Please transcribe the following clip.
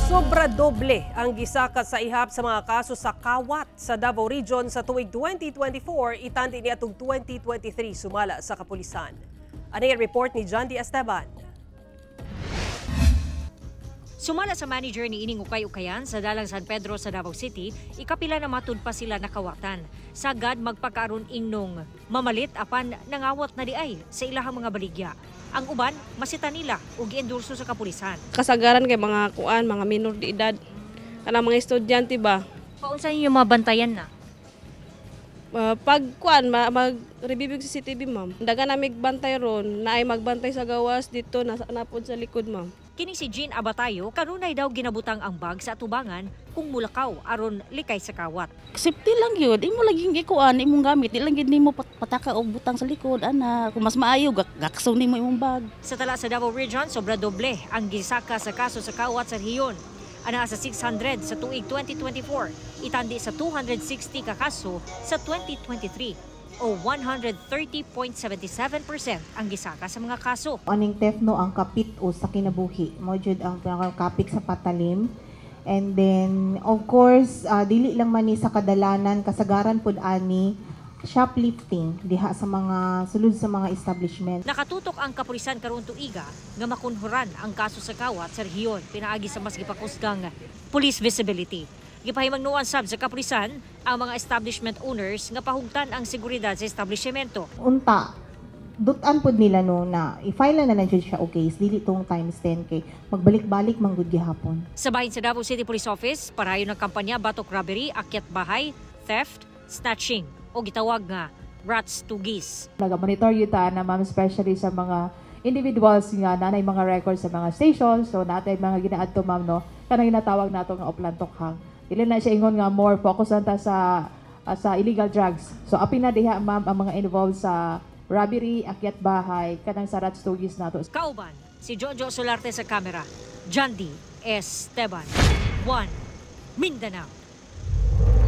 Sobra doble ang gisaka sa ihap sa mga kaso sa kawat sa Davao Region sa tuig 2024 itandi niadtong 2023, sumala sa kapulisan. Ano yung report ni John D. Esteban? Sumala sa manager ni ining ukay-ukayan sa Dalang San Pedro sa Davao City, ikapila na matud pa sila nakawatan. Sagad magpakaroon ingnong mamalit apan nangawat na di ay sa ilahang mga baligya. Ang uban masita nila ug giendurso sa kapulisan. Kasagaran kay mga kuan, mga minor de edad. Kanang mga estudyante ba? Paunsa ninyo mabantayan na? Pag kuan mag-review sa CCTV, ma'am. Daga na bantay ron, naay magbantay sa gawas dito nasa napod sa likod, ma'am. Kini si Jean Abatayo, kanunay daw ginabutang ang bag sa atubangan kung mulakaw aron likay sa kawat. Safety lang yun. Imo laging gikuan, imong gamit. Di lang gid nimo pataka og butang sa likod, ana. Kung mas maayo, gakso nimo imong bag. Sa tala sa Davao Region, sobra doble ang gisaka sa kaso sa kawat sa rehiyon. Anaa sa 600 sa tuig 2024, itandi sa 260 ka kaso sa 2023 o 130.77% ang gisaka sa mga kaso. Aning theft no, ang kapit o sa kinabuhi mo jud ang kapit sa patalim. And then of course, dili lang man ni sa kadalanan, kasagaran pud ani shoplifting diha sa mga sulod sa mga establishment. Nakatutok ang kapulisan karon tuiga nga makunhuran ang kaso sa kawat sa rehiyon pinaagi sa mas gipakusgang police visibility. Gipahimangnuan sab sa kapulisan ang mga establishment owners nga pahugtan ang seguridad sa establishmento. Unta dutan pud nila no na i-file na lang jud siya og case, dili tong times 10 kay magbalik-balik man gud gihapon. Sa bahin sa Davao City Police Office, parayon ng kampanya batok robbery, akyat bahay, theft, snatching o gitawag nga rats to geese. Naga-monitor yuta na, ma'am, especially sa mga individuals nga nanay mga records sa mga station. So natay mga ginaadto, ma'am, no, kanang ginatawag nato nga Oplan Tokhang. Dili na siya ingon nga more focus lang ta sa illegal drugs. So apil na diha, ma'am, ang mga involved sa robbery, akyat bahay, kanang sa rats to geese nato. Kauban, si Jojo Solarte sa kamera. Jandy Esteban. 1. Mindanao.